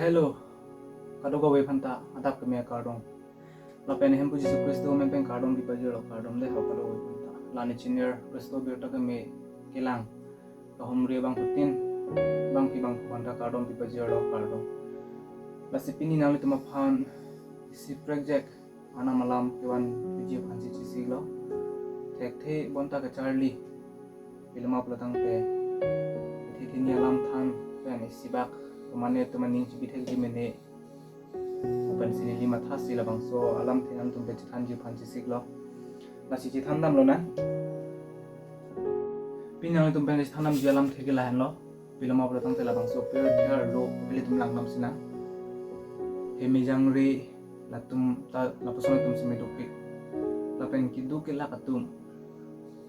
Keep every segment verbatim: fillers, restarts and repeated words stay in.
Hello, kadokave aphanta adap keme akardom. Lapen Hemphu Jisu Khristo amen pen kardom pipajirlo, kardom dei ho kadokave aphanta. La neli channel Khristo Birta Keme kelang kahumri abangphutin, bangpi bangphu aphanta kardom pipajirlo, kardom. Lasi pini nanglitum aphan isi prekjak Arnam alam kevan piji aphansi chesiklo. Thekthe bonta kacharli, piloma pulotangte, thekthe ni alam than pen isibak, pemane atum aning chibithekji mene pen si neli mathasi labangso alamthe nangtum pen chethanji aphan chesiklo. Lasi chethan damlonang. Pini nanglitum pen chethan damji alamthe ke lahenlo. Piloma pulotangte labangso pirthe arlo ilitum langdam sinang. Hemejangre latum ta lapuson atum si me dopik. Lapen keduk kelak atum,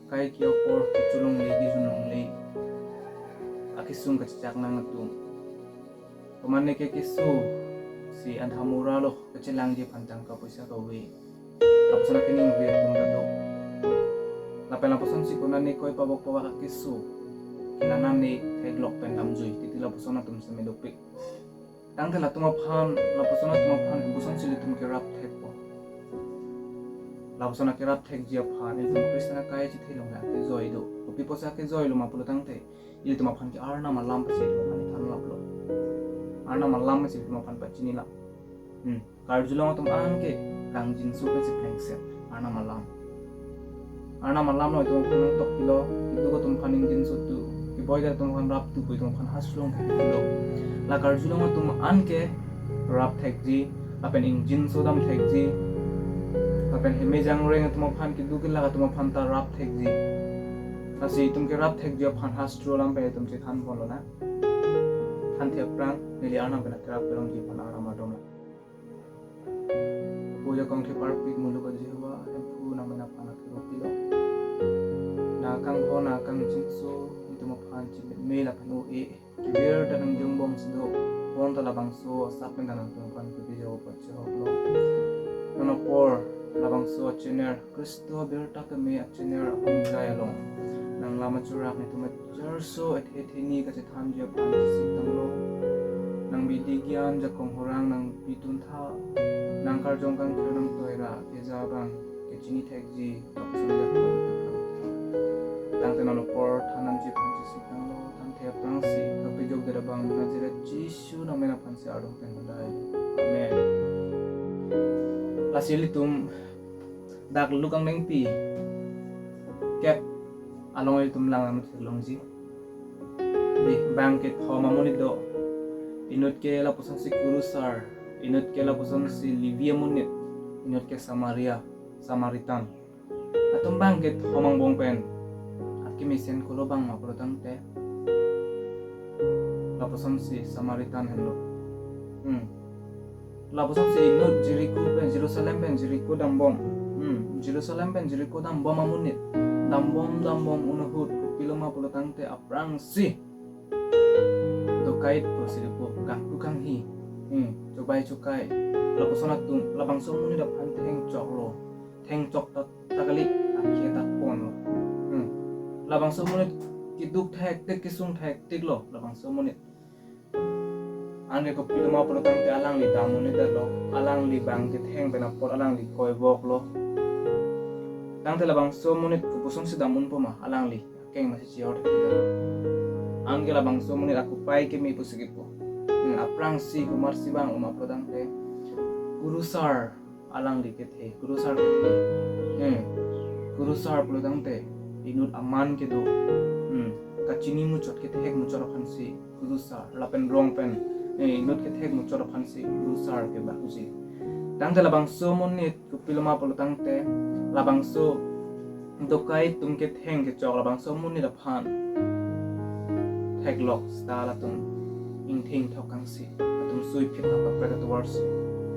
kai ke-apor kecholongle, kejunlongle, akesung kachechak nang atum. Pemane ke keso si andhamura lo, kachelangji aphan tangka poisa kave. Lapuson akening ave atum ta do. Lapen lapusonsi konane koi pabok pabak akeso, kelang nane theklok pen damjui, titi lapuson atum si me dopik. Tangte latum aphan, lapuson atum aphan kosonsi ilitum kerap thekpo? Lapuson akerap thekji aphan ilitum Christian akai chethe along akejoi do. Kopi pusi akejoi lo ma pulotangte, ilitum aphan ke Arnam alam pensi ilitum aphan thanlaplo. Arnam alam pensi ilitum aphan pachinilap. Hmm. Karjulong atum anke kangjinso pensi plengset Arnam alam. Arnam alam lo itum aphan nangtok pilo, keduk atum aphan ingjinso tu, keboi atum aphan rap tu, itum aphan haslong ke pilo. La karjulong atum anke rap thekji, lapen ingjinso dam thekji, lapen hemejang reng atum aphan, keduk kelak atum aphan ta rap thekji. Lasi itum kerap thekji aphan hastro alam pen itum chethan ponlonang. Thanthe aphrang neli Arnam pen kerap kelongji aphan Arnam adom lang. Puja kongthe parpik muluk a Jehovah, Hemphu nang mena aphan akiro pilo. Nang kangho, nang kangjinso, itum aphan chimit me lapen o e. Kibir ta nang jongbom sido, bonta labangso asap pen ta nangtum aphan kebi jo pachehoklo. Non apor labangso channel Khristo Birta Keme a channel ahum jai along nang lam achurak netum ajarso ethe theni kachethanji aphan chesik tanglo. Nang bidi gyan jakong horang nang pitun tha, nang karjong kangthir nang toira keja abang kechini thekji, lapuson ajakong tangte non apor than damji aphan chesik tanglo. Thanthe aphrangsi kapejok det abang Nazareth Jisu nang mena aphansi ardom pen hodai. Amen. Lasi ilitum dak Luk angdengpi kep along ilitum lang amat longji. Di bang kethom amonit do. Inut ke lapusonsi kurusar, inut ke lapusonsi Levi amonit, inut ke Samaria, Samaritan. Atum bang kethom angbong pen akemesen kolo bang ma pulotangte, lapusonsi Samaritan henlo. Hmm. Lapusonsi inut Jericho pen, Jerusalem pen Jericho dambom. Hmm. Jerusalem pen Jericho dambom amonit. Dambom, dambom un ahut, kopilo ma pulotangte aphrangsi dokait pusi pu kangpu kanghi. Hmm. Chobai chokai. Lapuson atum, labangso amonit aphan thengchoklo. Thengchok ta, ta kali, akhei ta ponlo. Hmm. Labangso amonit keduk thektik, kesung thektik lo, labangso amonit. Anke kopilo ma pulotangte alangli dam un-edetlo, alangli bang ketheng pen apot alangli koivoklo. Tangte labangso amonit kopusonsi dam unpo ma, alangli akeng masi chior theklo. Anke labangso amonit ako pai keme pusi kipu. Hmm, aphrangsi komatsi bang lo ma pulotangte kurusar alangli kethe, kurusar kethe. Hmm. Kurusar pulotangte inut aman kedo. Hmm. Kachini muchot, kethek muchot aphansi kurusar, lapen rong pen, eh, inut kethek muchot aphansi kurusar kebakji. Tangte labangso amonit kopilo ma pulotangte, labangso dokait atum ketheng kechok labangso amonit aphan theklok seta latum ingthing thok kangsi, latum suiphit, latum kaprek atovarsi.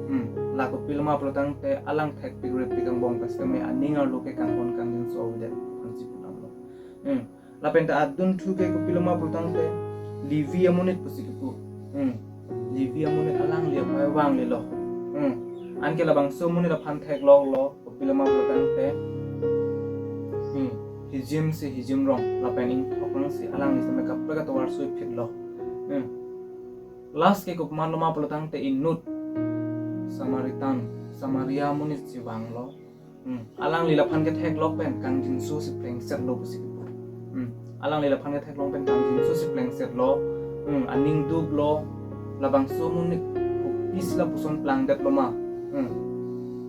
Hmm. La kopilo ma pulotangte alang thekpik repik angbong pen sitame aning arlo ke kanghon kangjinso avedet aphansi pu damlo. Hmm. Lapen ta adunthu ke kopilo ma pulotangte Levi amonit pusi kipu. Hmm. Levi amonit alangli apei vanglelo. Hmm. Anke labangso amonit aphan thekloklo. Kopilo ma pulotangte, hmm, hijim si hijim rong, lapen ingthok rong si alangli sitame kaprek atovar suiphitlo. Hmm. Last ke kopi ma lo ma pulo tangte inut Samaritan, Samaria amonit si vanglo. Hmm. Alangli laphan ketheklong pen kangjinso si plengsetlo pusi kipu. Hmm. Alangli laphan ketheklong pen kangjinso si plengsetlo. Hmm. Aning duklo. Labangso amonit kopisi lapuson plangdetlo ma. Hmm.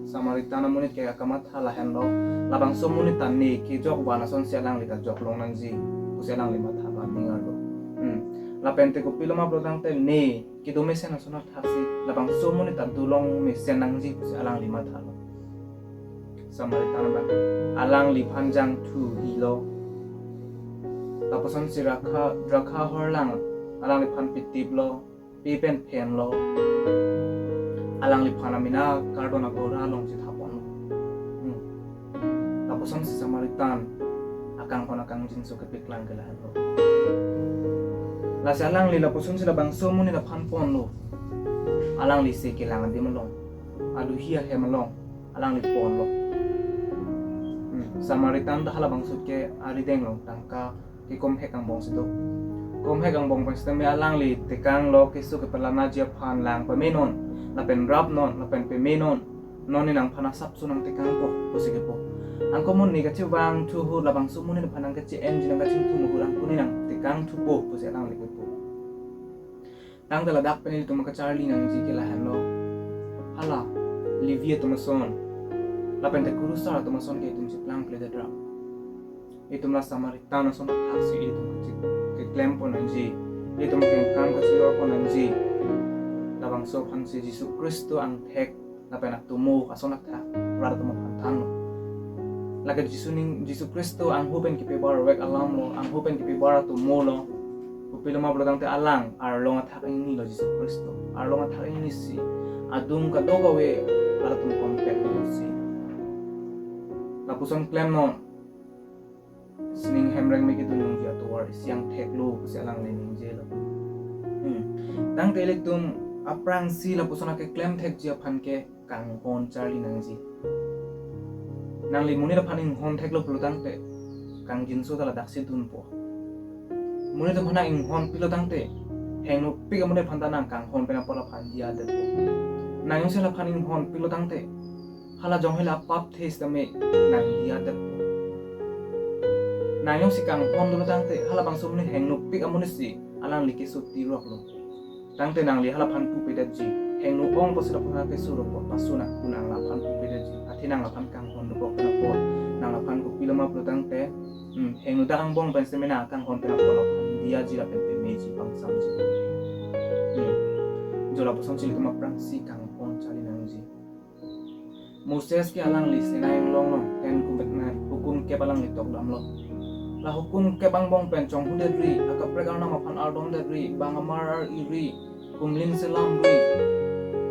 Samaritan amonit ke akamatha lahenlo. Labangso amonit ta ne kejok van asonsi alangli ta joklong nangji pusi alangli matha ba ningarlo. Hmm. Lapen te kopilo ma pulo tangte ne kedo mesen ason athaksi labangso amonit ta dolong mesen nangji pusi alangli mathalo. Samaritan abang alangliphan jangthu hilo. Lapusonsi drakha, drakha horlang alangliphan pitiplo, pe pen phenlo. Alangliphan amena kardon agora alongsi thaponlo. Hmm. Lapusonsi Samaritan akanghon akangjinso kepeklang ke lahenlo. Lasi alangli lapusonsi labangso amonit aphan ponlo. Alangli se kelang adim along, aduhi ahem along alangli ponlo. Hmm. Samaritan ta halabangso ke arideng along tangka kekom hek angbong si do. Kom hek angbong pen sitame alangli tekanglo, keso kepalanaji aphan lang pamenon, lapen rapnon, lapen pemenon. Non ne nangphan asapso nangtekangpo pusi kipu. Anke mo ne kachevangthu ahut labangso amonit aphan nangkache-enji nangkachingthum ahut anke ne nangtekangthupo pusi alangli kipu. Tangte ladak pen ilitum kacharli nangji ke lahenlo. Hala Levi atum ason lapen te kurusar atum ason ke itum cheplang pledetram. Itum la Samaritan ason athaksi itum kachi-, keklempon nangji. Itum kengkam kachiorpon nangji. Labangso aphansi Jisu Khristo angthek lapen atomo ason athak rat atum aphan thanlo. Lake Jisu ning, Jisu Khristo anghu pen kepebar vek alamlo, anghu pen kepebar atomolo. Kopilo ma pulo tangte alang arlong athak ingnilo Jisu Khristo. Arlong athak ingnisi adung kadokave rat atum kompetlo si. Lapuson klemnon, sining hemreng me kedun nangji atovar isi angtheklo pusi alangli ningjelo. Hmm. Tangte ilitum aphrangsi lapuson akeklemthekji aphan ke kanghon charli nangji. Nangli monit aphan inghontheklo pulo tangte kangjinso ta ladaksi dunpo. Monit aphan nang inghonpilo tangte hengnopik amonit aphan ta nang kanghon pen apor aphan diya detpo. Nang jongsi laphan inghonpilo tangte hala jong hela pap thes tame nang diya detpo. Nang jongsi kanghon dolo tangte halabangso amonit hengnopik amonit si alangli keso tiroklo. Tangte nangli halaphan pupedetji. Hengno ong pusi lapuson keso ro pasu nang, ku nang laphan pupedetji. Athe nang laphan kanghon dokok pen apor, nang laphan kopilo ma pulo tangte, hmm, hengno dak angbong pen sitame nang kanghon pen apor laphan diyaji lapen pemeji pangsamji. Hmm. Jo lapusonsi ilitum aphrangsi kanghon charli nangji. Moses ke alangli Sinai anglong along Ten Commandment, hukum kep alangli tokdamlo. La hukum kep angbong pen chonghudetri, akaprek arnam aphan ardomdetri, bang amar ar-iri, kumlin selamri,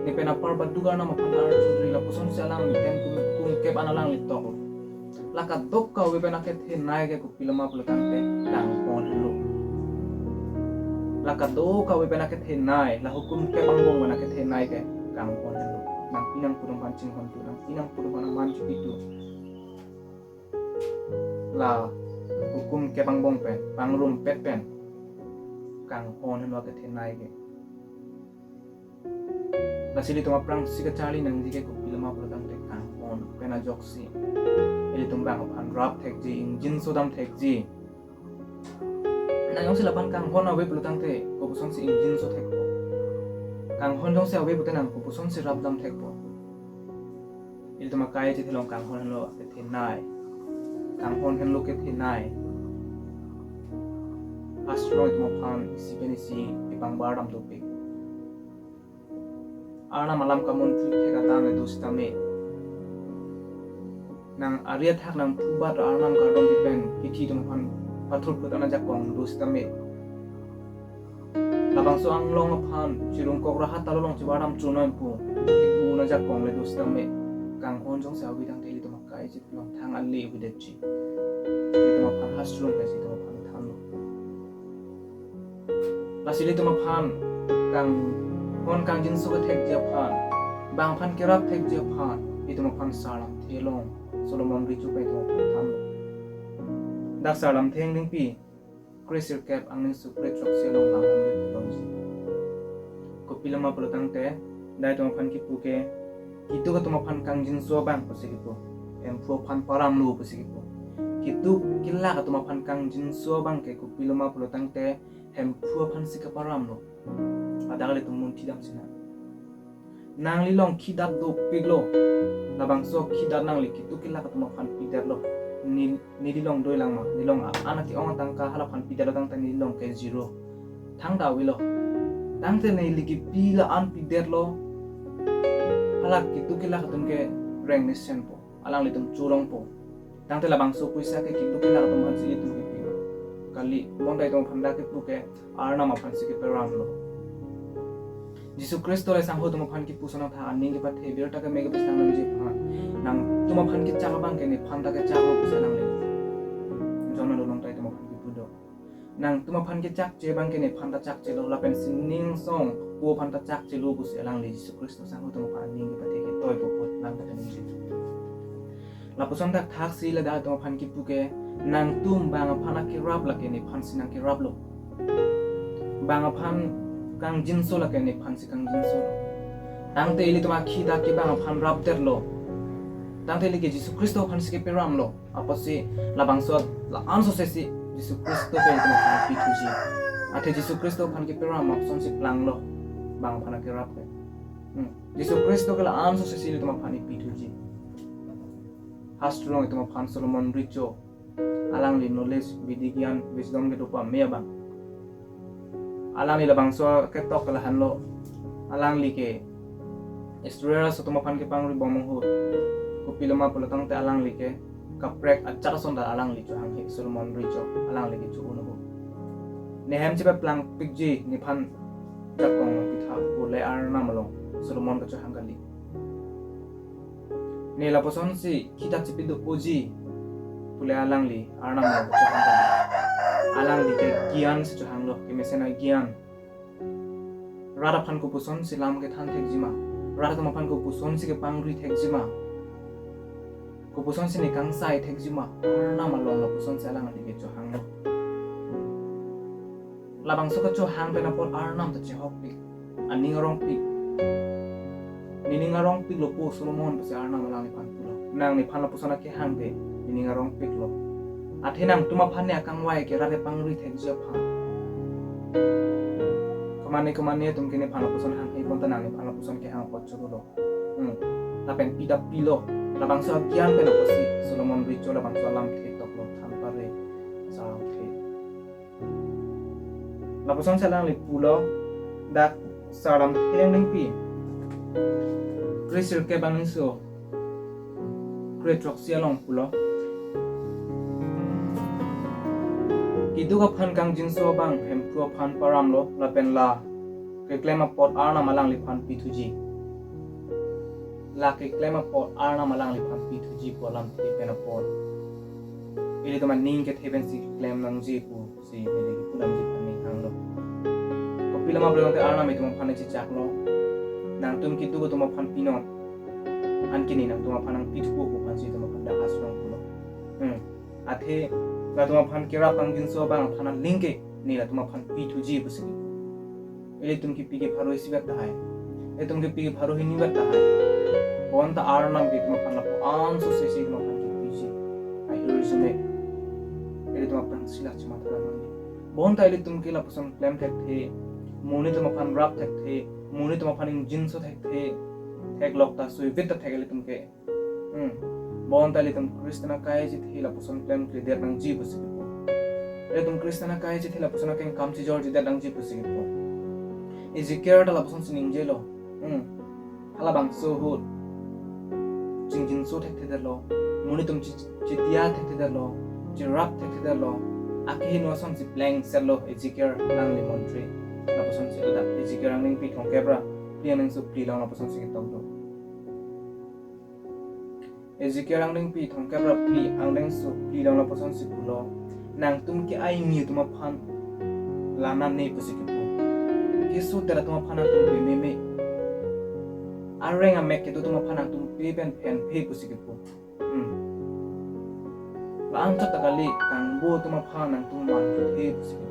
ne pen apar baduk arnam aphan arjuri, lapusonsi alangli Ten Commandment hukum kep an alangli toklo. La kadokave pen akethenei ke kopilo ma pulo tangte kanghon henlo. La kadokave pen akethenei, la hukum kep angbong pen akethenei ke kanghon henlo. Nangpi nangpo atum aphan chinghontu, nangpi nangpo atum aphan aman chipitu. La hukum kep angbong pen, pangrumpet pen kanghon henlo akethenei ke. Lasi ilitum aphrangsi kacharli nangji ke kopilo ma pulo tangte kanghon pen ajoksi ilitum bang aphan rapthekji, ingjinso damthekji. Nang jongsi laphan kanghon ave pulo tangte kopusonsi ingjinso thekpo. Kanghon jongsi ave pute nang kopusonsi rapdamthekpo. Ilitum akai chethelong kanghon henlo akethenei. Kanghon henlo kethenei. Hastro itum aphan isi pen isi kepangbar dam dopik. Arnam alam kamontri thek atan le do sitame, nang ari athak nang thubat arnam kardom pen kithi atum aphan pathurphut an ajakong do sitame, labangso anglong aphan chirungkok rahat ta along chebar dam chunoi pu kipu an ajakong le do sitame, kanghon jongsi ave tangte ilitum akai chethelong thang ale avedetji. Ilitum aphan hastro pen si itum aphan thanlo. Lasi ilitum aphan kanghon kangjinso kethekji aphan, bang aphan kerapthekji aphan, itum aphan Sarlamthe along Solomon Recho pen itum aphan thanlo. Dak Sarlamthe angdengpi kre sirkep angdengso kre throksi along langdamdet longji. Kopiloma pulo tangte, dak itum aphan kipu ke, keduk atum aphan kangjinso abang pusi kipu. Hemphu aphan paramlo pusi kipu. Keduk kelak atum aphan kangjinso abang ke kopiloma pulo tangte, Hemphu aphansi kaparamlo. Ladak ilitum munthi damsi nang. Nangli along khidat dopiklo. Labangso khidat nangli keduk kelak atum aphan pidetlo. Ne, neli along dolang ma, neli along a-an ake-ong atangka hala aphan pidetlo tangte neli along ke zero. Thangta avelo. Tangte neli kipi la-an pidetlo. Hala keduk kelak atum ke reng mesenpo. Alanglitum chorongpo. Tangte labangso poisa ke keduk kelak atum aphansi ilitum kipi. Kali, bonta itum aphan dak kipu ke Arnam aphansi keparamlo. Jisu Khristo le sangho atum aphan kipu sonatha aning kepathe birta keme kepasang nangji aphan. Nangtum aphan kechak abang ke nephan ta kechaklo pusi alangli. John along ta itum aphan kipu do. Nangtum aphan kechakche abang ke nephan ta chakchelo lapen sining songko aphan ta chakchelo pusi alangli Jisu Khristo sangho atum aphan aning kepathe ke toipo apot nang kata ningje. Lapuson thakthaksi ladak atum aphan kipu ke nangtum bang aphan akerap lake nephansi nangkeraplo. Bang aphan kangjinso lake nephansi kangjinso. Tangte ilitum akhidat ke bang aphan rapdetlo. Tangte ili ke Jisu Khristo aphansi keparamlo. Apotsi labangso la-an sosesi Jisu Khristo ke ilitum aphan pithuji. Athe Jisu Khristo aphan keparam apusonsi planglo. Bang aphan akerap ke. Hmm. Jisu Khristo ke la-an sosesi ilitum aphan ipithuji. Hastro along itum aphan Solomon Richo. Alangli knowledge, bidi gyan, wisdom kedo pame abang. Alangli labangso ketok ke lahenlo. Alangli ke Israel aso atum aphan kepangri bom ahut. Kopiloma pulo tangte alangli ke kaprek ajat ason ta alangli chohanghe Solomon Richo alangli ke cho-un ahut. Nehem chepaplangpikji nephan jakong pitha pule Arnam along Solomon kechohang kali. Ne lapusonsi khidat chepi do-oji pule alangli Arnam along chohang kali. Alangli ke gyan si chohanglo, kemesen agyan. Rat aphan kopusonsi lam kethan thekji ma. Rat atum aphan kopusonsi kepangri thekji ma. Kopusonsi ne kangsai thekji ma. Arnam along lapusonsi alangli ke chohanglo. Labangso kechohang pen apot Arnam ta chehokpik. Aning arongpik. Nening arongpiklo po Solomon pusi Arnam alangliphan pulo. Nang nephan lapuson akehang ke nening arongpiklo. Athe nangtum aphan ne akangvai ke rat kepangri thekji aphan. Kemane kemane atum ke nephan lapuson hanghe bonta nang nephan lapuson kehang apot chorolo. Hmm. Lapen pita pilo. Labangso agyan pen apotsi Solomon Richo labangso alamthe toklo than pare. Alamthe. Lapusonsi alangli pulo dak Alamthe Angdengpi kre sirkep angdengso kre throksi along pulo. Keduk aphan kangjinso abang Hemphu aphan paramlo lapen la keklem apot Arnam alangliphan pithuji. La keklem apot Arnam alangliphan pithuji pu alamthe pen apot ilitum aning kethe pensi klem nangji pusi neli kipu damji aphan ning hanglo. Kopiloma pulo tangte Arnam itum aphan chechaklo. Nangtum keduk atum aphan pinon. Anke ne nangtum aphan nangpithupo pu aphansi itum aphan dak hastro along pulo. Hmm. Athe latum aphan kerap kangjinso abang aphan aling ke ne latum aphan pithuji pusi. Ilitum kipi ke pharo isi vet tahai. Ilitum kipi ke pharo hini vet tahai. Bonta Arnam ke itum aphan lapu-an sosesi itum aphan kipiji. Ahirjume ilitum aphan silak chematha nangji. Bonta ilitum ke lapuson klem thekthe, monit atum aphan rap thekthe, monit atum aphan ingjinso thekthe, theklok ta suivit ta thek ilitum ke. Hmm. Bonta ilitum Christian akai chethe lapuson klemkledet nangji pusi kipu. Ilitum Christian akai chethe lapuson akengkam chejor jedet nangji pusi kipu. Ezekiel ta lapusonsi ningjelo. Hmm. Halabangso ahut chingjinso thekthedetlo. Monit atum che-, chediya thekthedetlo. Cherap thekthedetlo. Akehingno asonsi plengsetlo Ezekiel alangli montri. Lapusonsi ladak Ezekiel angdengpi thomkep ra phli angdengso phli along lapusonsi ketoklo. Ezekiel angdengpi thomkep ra phli angdengso phli along lapusonsi pulo. Nangtum ke aini atum aphan lanane pusi kipu. Keso tera atum aphan nangtum pememe. Areng amek kedo atum aphan nangtum pe pen phenphe pusi kipu. Hmm. La-anchot ta kali kangbo atum aphan nangtum manthe pusi kipu.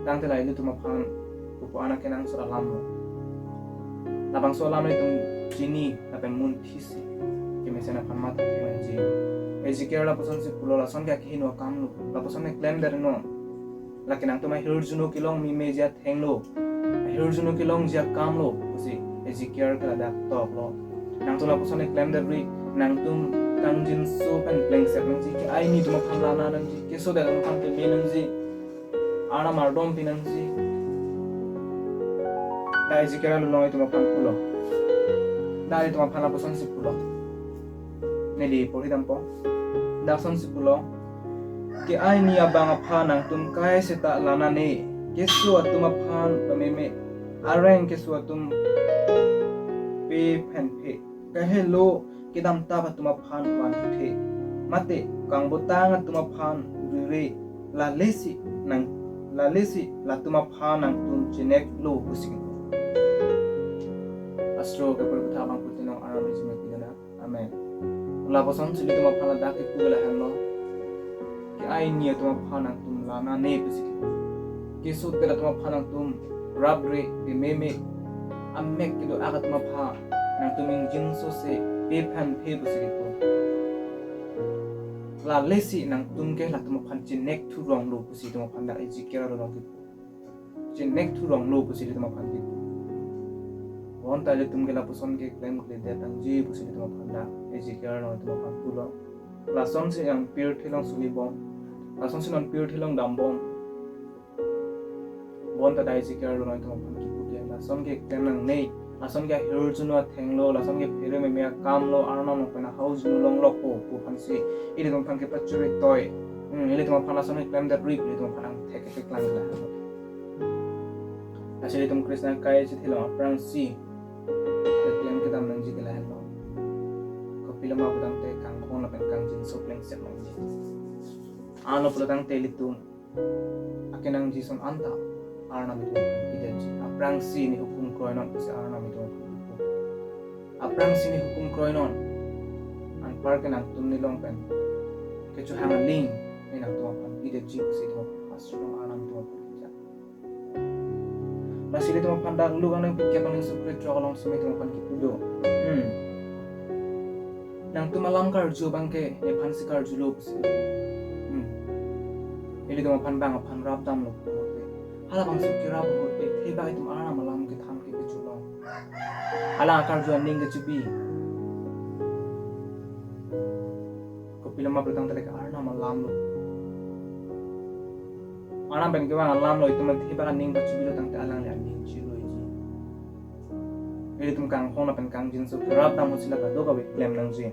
Tangte la ilitum aphan kipu Anak kenangsot alam lo. Labangso alam itum chini lapen munthisi kemesen aphan matha theklongji. Ezekiel lapusonsi pulo, lason ke akehingno akam lo. Lapuson ke klemdet non. Lake nangtum ahirjuno kelongji athenglo, ahirjuno kelongji akam lo pusi Ezekiel ke ladak toklo. Nangtum lapuson ke klemdet ri, nangtum kangjinso pen plengset nangji, ke-ai ni atum aphan lana nangji, keso adet atum aphan keme nangji, Arnam ardom pi nangji. Dak Ezekiel along itum aphan pulo. Dak itum aphan lapusonsi pulo. Neli porhi dampo. Dak lasonsi pulo. Ke-ai ni abang aphan nangtum kai seta lana ne. Keso atum aphan pameme, areng keso atum pe phenphe, kahelo kedamtap atum aphan vanthe, mate kangbotang atum aphan rire, lalesi nang, lalesi latum aphan nangtum chineklo pusi. Astro ke perkutha abang putinong Arnam isi mepilana. Amen. Lapuson si ilitum aphan ladak kepu lahenlo. Ke-ai ni atum aphan nangtum lana ne pusi kepu. Keso adet atum aphan nangtum rapre, pememe, amek kedo-ak atum aphan nangtum ingjinso se pe phenphe pusi kepu. Lalesi nangtum ke latum aphan chinek thuronglo pusi itum aphan dak Ezekiel along kepu. Chinek thuronglo pusi ilitum aphan kepu. Bonta ilitum ke lapuson ke klemkledet nangji pusi ilitum aphan dak Ezekiel along itum aphan pulo. Lasonsi nang pirthe along suli bom. Lasonsi non pirthe along dam bom. Bonta dak Ezekiel along itum aphan kepu ke, lason ke klem nangne. Lason ke ahirjuno athenglo, lason ke phere meme akam lo, Arnam along pen ahau juno longlokpo pu aphansi ilitum aphan kepachuri toi. Hmm, ilitum aphan lason ke klemdet ri, ilitum aphan angthek kepeklang lahelo. Lasi ilitum Christian akai chithi along aphrangsi keklem kedam nangji ke lahelo. Kopiloma putangte kangkhong lapen kangjinso plengset nangji. Ano pulotangte ilitum akenangji ason anta Arnam itum aphan pidetji. Aphrangsi ne hukum kroinon pusi Arnam itum aphan hukum. Aphrangsi ne hukum kroinon. Anpar ke nangtum nelong pen kechohang aling ne nangtum aphan pidetji pusi itum aphan Pastor Arnam itum aphan pidetji. Lasi ilitum aphan dak Luke angdengpi kep angdengso krethrok along si itum aphan kepu do. Hmm. Nangtum alam karju abangke nephansi karjulo pusi. Hmm. Ilitum aphan bang aphan rap damlo pulote, halabangso kerap ahut ke theba itum Arnam alam kethan ke kejulong. Alang akarju aning kechebi. Kopiloma pulotangte lake Arnam alam lo. Arnam pen kevang alam lo, itum theba aning kachebilo tangte alangli aning cheloiji. Ilitum kangkhong lapen kangjinso kerap dam ahut si la kadokave klem nangji.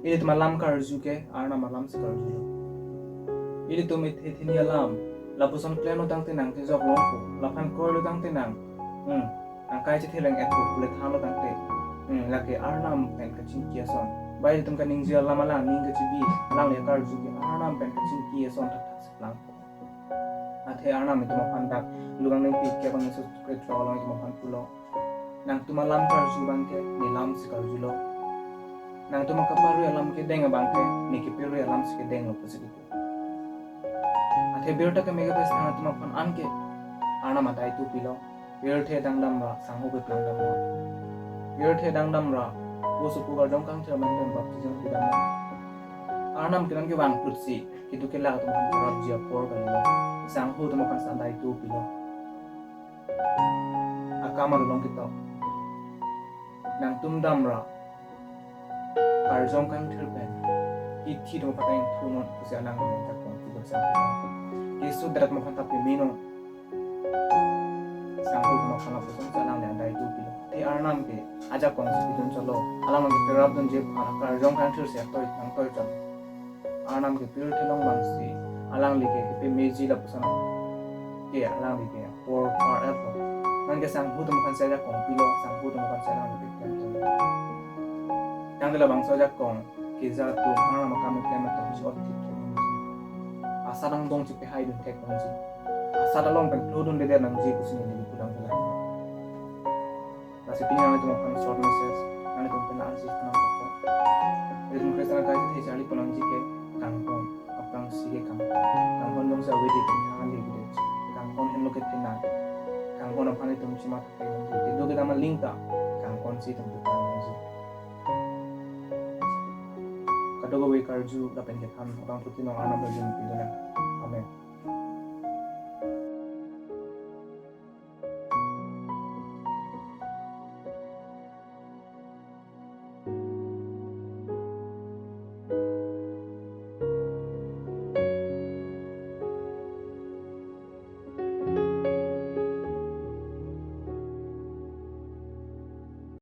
Ilitum alam karju ke Arnam alam si karjulo. Ilitum ithe thini alam, lapuson klemlo tangte nang kejok longpo, laphan kroilo tangte nang, hmm, nang kai chithe leng-etpo pule thanlo tangte, hmm, lake Arnam pen kachingki ason. Ba ilitum kaningje alam alang aning kachebi, alangli akarju ke Arnam pen kachingki ason thakthak si plangpo. Athe Arnam itum aphan dak Luke angdengpi kep angdengso krethrok along itum aphan pulo. Nangtum alam karju abangke nelam si karjulo. Nangtum akapari alam kedeng abangke ne kepari alam si kedenglo pusi kepu. Athe birta keme kepestang atum aphan anke Arnam adai tu pilo. Pirthe dangdamra sangho keplang damnon. Pirthe dangdamra pusu pu karjong kangthir amen pen baptism pidamnon. Arnam ke nangkevang plutsi kedo kelak atum aphan kerapji apor kalilo. Sangho atum aphan si adai tu pilo. Akam along ketok. Nangtum damra karjong kangthir pen kithi atum aphan ingthurnon pusi alangli ajakong pilo sangho. Keso adet atum aphan ta pemenon. Sangho atum aphan lapuson si alangli adai tu pilo. Te Arnam ke ajakong si pidun chotlo. Alang ke kerap dunji aphan karjong kangthir si atoi nangtoi chot. Arnam ke pirthe along vangsi alangli ke kepemeji lapuson ke alangli ke apor par-etlo. Nangke sangho atum aphan si ajakong pilo, sangho atum aphan si alangli ke klem chotlo. Tangte labangso ajakong keja atum, Arnam akam keklem atum si othik ke. Asat angbong chepehai dun thek nangji. Asat along pen klodundedet nangji pusi neli pudam kelang. Lasi pini nanglitum aphan short message, nanglitum pen arsi tanam toko. Ilitum Christian akai si thecharli pon nangji ke kangkhong, aphrangsi ke kangkhong. Kangkhong jongsi avedet pen thang ali avedet. Kangkhong henlo ke thenan. Kanghon aphan itum chimat kai nangji. Kedo kedam aling ta kanghon si itum chepang nangji. Kadokave karju lapen kethan abangphutin non Arnab adim pidunang.